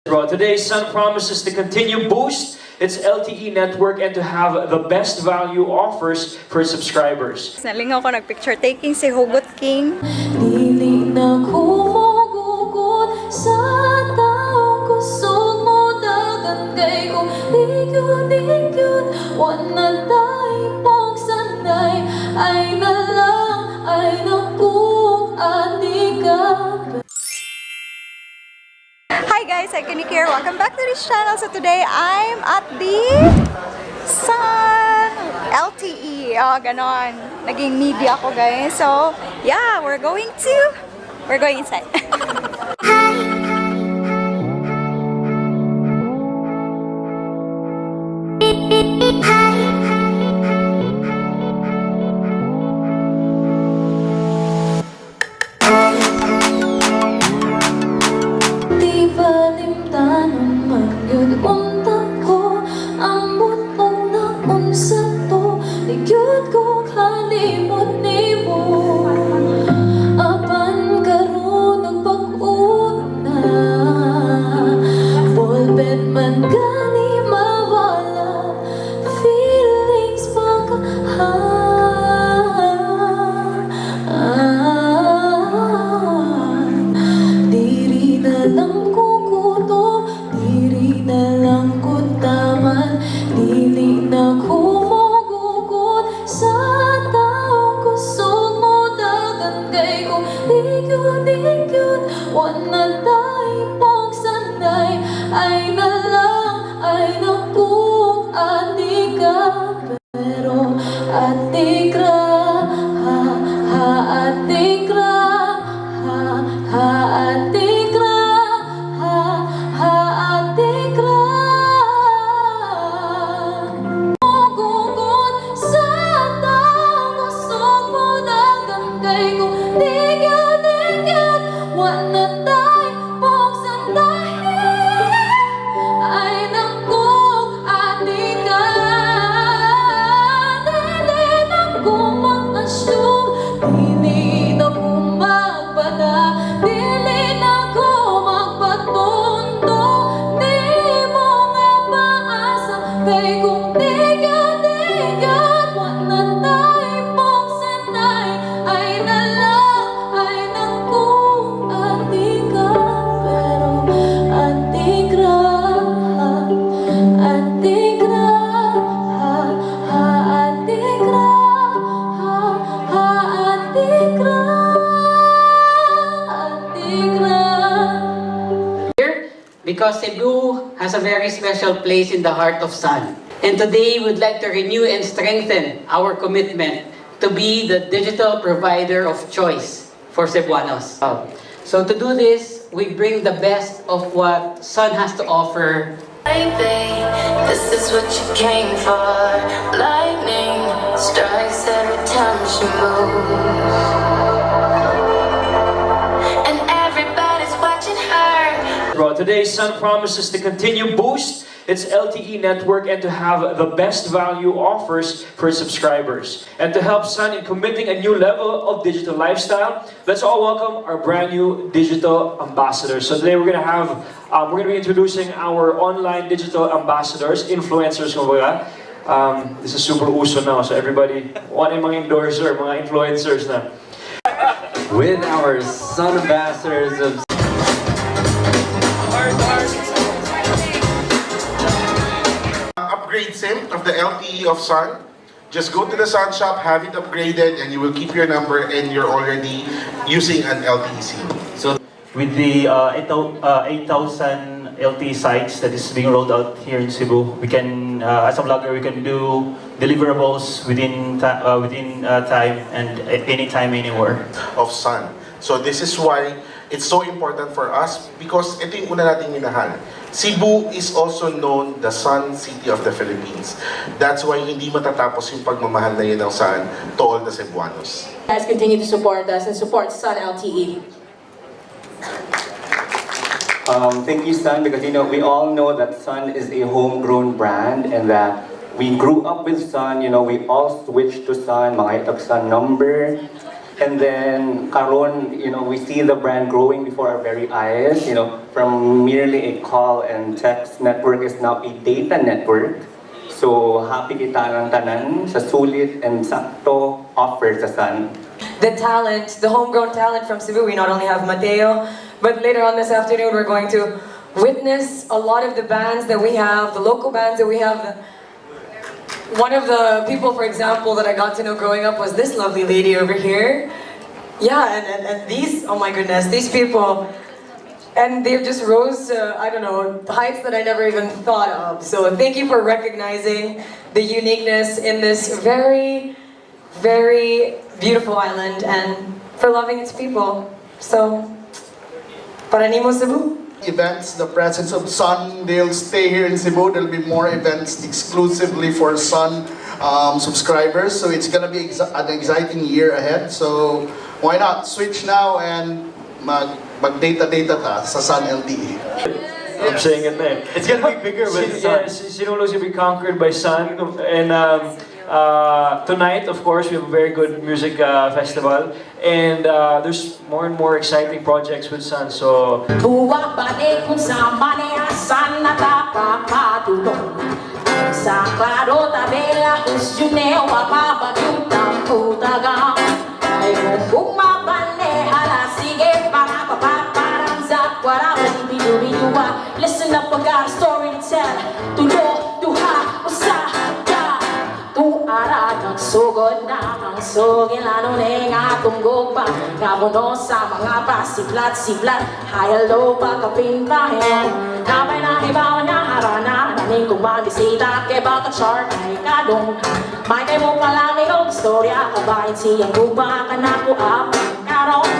Today, Sun promises to continue boost its LTE network and to have the best value offers for its subscribers. Nalingaw ko nagpicture taking si Hugot King. Dili na kumugugot sa taong kusog mo dagan kay kung digyud wana tayong pagsanday ay nalang ay nakuk atika. Hi guys, Cykaniki here. Welcome back to this channel. So today I'm at the Sun LTE. Oh, ganon. Naging media ko guys. So yeah, we're going inside. Wana tayong pagsanday ay nalang ay nakuk atika. Pero atikra ha ha atikra ha ha atikra ha ha atikra. Gugugot sa taong kusog mo dagan kay kung digyud wana tayong pagsanday ay nakuk atika. Dili na ko mag-assume, dili na ko magbada, dili na ko magpatunto, di mo nga paasa kay kung digyud wana tayong pagsanday ay nalang ay nakuk atika. Pero atikra atikra ha ha atikra ha ha atikra atikra. Because Cebu has a very special place in the heart of Sun. And today, we'd like to renew and strengthen our commitment to be the digital provider of choice for Cebuanos. So to do this, we bring the best of what Sun has to offer. Baby, this is what you came for. Lightning strikes every time she moves, and everybody's watching her. Today, Sun promises to continue boost its LTE network and to have the best value offers for its subscribers. And to help Sun in committing a new level of digital lifestyle, let's all welcome our brand new digital ambassadors. So today we're going to be introducing our online digital ambassadors, influencers kumbaga. This is super uso now, so everybody want mga endorser, mga influencers na. With our Sun ambassadors of upgrade SIM of the LTE of Sun. Just go to the Sun shop, have it upgraded, and you will keep your number and you're already using an LTE SIM. So with the 8,000 LTE sites that is being rolled out here in Cebu, we can, as a vlogger, we can do deliverables within time and anytime, anywhere. Of Sun. So this is why it's so important for us because ito yung una nating minahal. Cebu is also known the Sun City of the Philippines. That's why hindi matatapos yung pagmamahal na yun ng Sun to all the Cebuanos. Guys, continue to support us and support Sun LTE. Thank you, Sun, because we all know that Sun is a homegrown brand and that we grew up with Sun. We all switched to Sun, mga itag Sun number. And then, karon, we see the brand growing before our very eyes. from merely a call and text network is now a data network. So happy kita ng tanan sa sulit and sakto offer sa Sun. The talent, the homegrown talent from Cebu. We not only have Matteo, but later on this afternoon we're going to witness a lot of the bands that we have, the local bands that we have. One of the people, for example, that I got to know growing up was this lovely lady over here. Yeah, and these, oh my goodness, these people, and they've just rose to, I don't know, heights that I never even thought of. So thank you for recognizing the uniqueness in this very, very beautiful island and for loving its people. So, Para Nimo, Cebu. Events, the presence of Sun, they'll stay here in Cebu. There'll be more events exclusively for Sun subscribers. So it's gonna be an exciting year ahead. So why not switch now and mag-data ta sa Sun LTE. I'm saying it there. It's gonna be bigger with Sun. Yes, Sinulog's gonna be conquered by Sun. And tonight, of course, we have a very good music festival. And there's more and more exciting projects with Sun. So, Buwak balik kung sa maniasan na napapatulong. Sa klaro tabela, usyunew, mapapagyong putagang. Ay kung mapane, hala, sige, para papaparang zakwara, binubinuwa. Listen up, I got a story to tell. Tulo, duha, usa, ya. Tuara, nagsugod na ang sugin, lalo nga tunggog pa. Kamuno sa mga pasiglat-siglat, hayalo pa kapintahin. Napay na ibaw niya, harana, naning kung magbisita, kaya baka chart ay kadong. May kayo mo pala may istorya, kabahin siyang guba ka na po ang karong.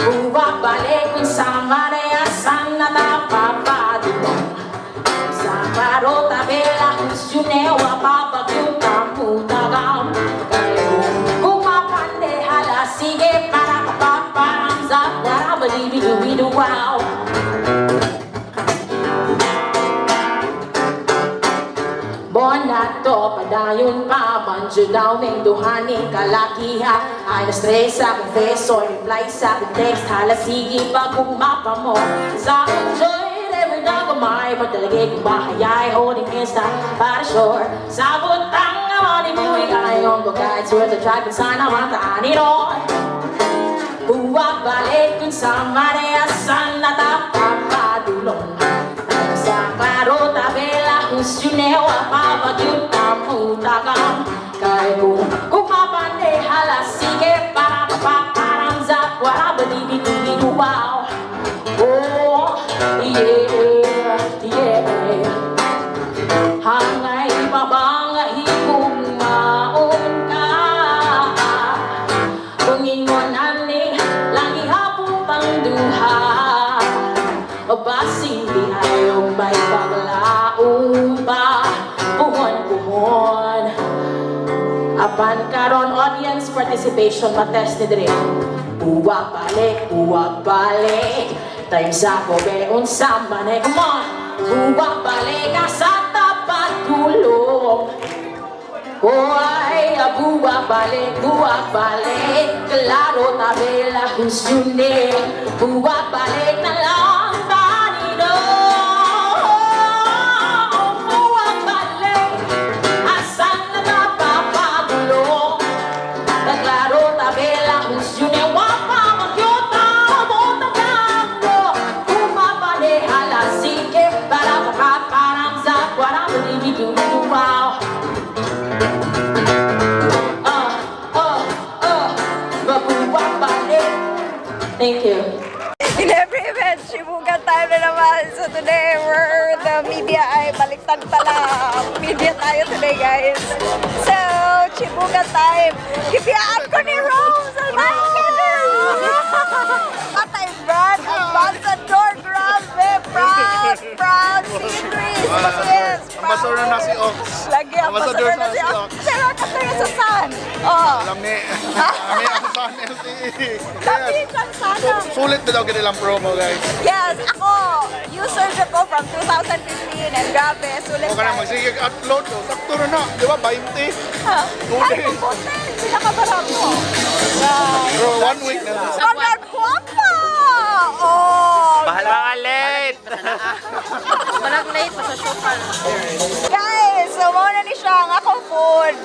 Buwak balik kung sa manayasan na napapadulong. Sa klaro tabela, usyunew, mapapagyong putagaw. Kung mapande, hala, sige, para kapaparang zakwara, balibidubiduwaw. Bon na to, padayon pa, manjo daw ng duhaning kalakiha. Ay na-stress sa confessor, reply sa text, hala, sige pa kung mapa mo. Sa enjoy, never nagamay, pagdalagay kong bahayay, holding insta, para sure. Sabot ang naman, ibuwi ay ang guides, worth a try, kung sana mataan ron. Buwak balik kung sa manayasan na napapadulong. Sa klaro tabela, usyunew, mapapagyong putagang. Kahit kung mapande, hala, sige, para papaparang zakwara, balibidubiduwaw. Oh, yeah, yeah. Hangay mabangay kung maun ka. Kung ingon ani, lagi hapong pangduha. Basing di ayong may paglaong pa. Puhon-puhon. Apan karon audience participation matest ni Dre. Buwak balik. Time sa kobe unsang bane. Come on! Buwak balik sa tapat tulong. Hoy, buwak balik. Klaro tabela husyune. Buwak balik na lang tanino. Buwak balik, asan na napapagulong. Klaro tabela husyune. Wapa magyota, motagam mo. Kumapane, hala, sige, para makaparang zakwara, balibidubiduwaw. Thank you. In every event, Shibugan time na naman. So today, we're the media ay baliktad pala. Media tayo today, guys. So, Shibugan time. Kipiyaan ko ni Rose! Patay brand, ambassador, grabe, proud, series, yes, Ambassador na si Ox. Lagi, ambassador na si Ox. Pero kataya sa Sun. Oh. Lami ang Sun LTE. Lami ang sana. Sulit na daw kanilang promo, guys. Yes, ako, user ko from 2015 and grabe, sulit Huwag ka na magsigig upload. Sakto na. Di ba? 20. Ay, pupunta. Pinakabarang mo. Bro, 1 week na. Sobrang guwapa! Oh! Bahala ka late! Manag late pa sa shopal. Guys, so muna ni siya ang akong food.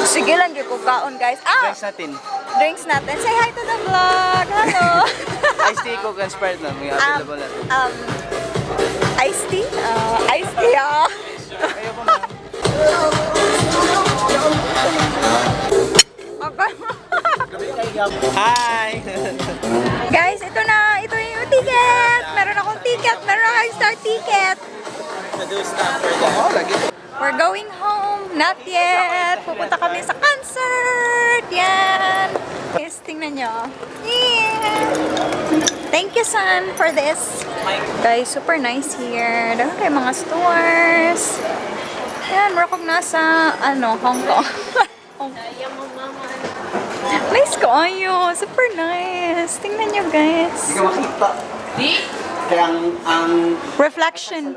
Sige lang yung kaon guys. Ah! Drinks natin. Drinks natin. Say hi to the vlog. Hello. Iced tea, Coke, and Sprite lang. May available natin. Iced tea? Iced tea, ah. Kayo po, ma'am. Hi! Guys, ito na. Ito yung ticket. Meron akong ticket. Meron akong star ticket. We're going home. Not yet. Pupunta kami sa concert. Yan. Guys, tingnan nyo. Yeah. Thank you, son, for this. Guys, super nice here. Dami kayo mga stores. Yan, we're kung nasa, Hong Kong. Nice kayo. Super nice. Tingnan nyo, guys. Hindi ka makita. Kaya ang... Reflection.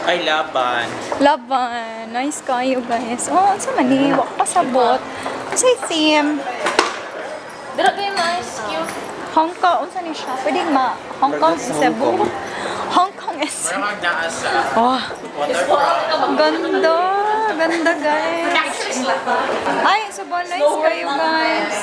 Ay, laban. Laban. Nice kayo, guys. Oh, sa mani. Wak pasabot. Kasi theme. Dira kayo nice, cute. Hong Kong. Unsa ni siya? Pwede Hong Kong, Cebu. Hong Kong is... Oh. Ganda. Ganda, guys. Ay, sobrang nice kayo, guys.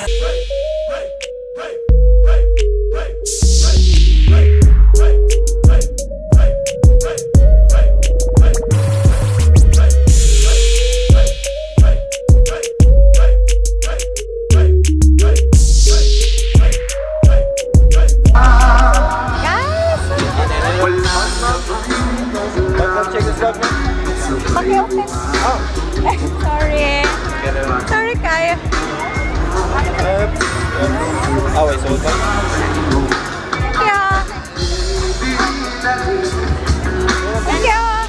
Okay, okay. Oh. Sorry. Sorry, Kaya. Oh, wait, so what's Yeah. Yeah.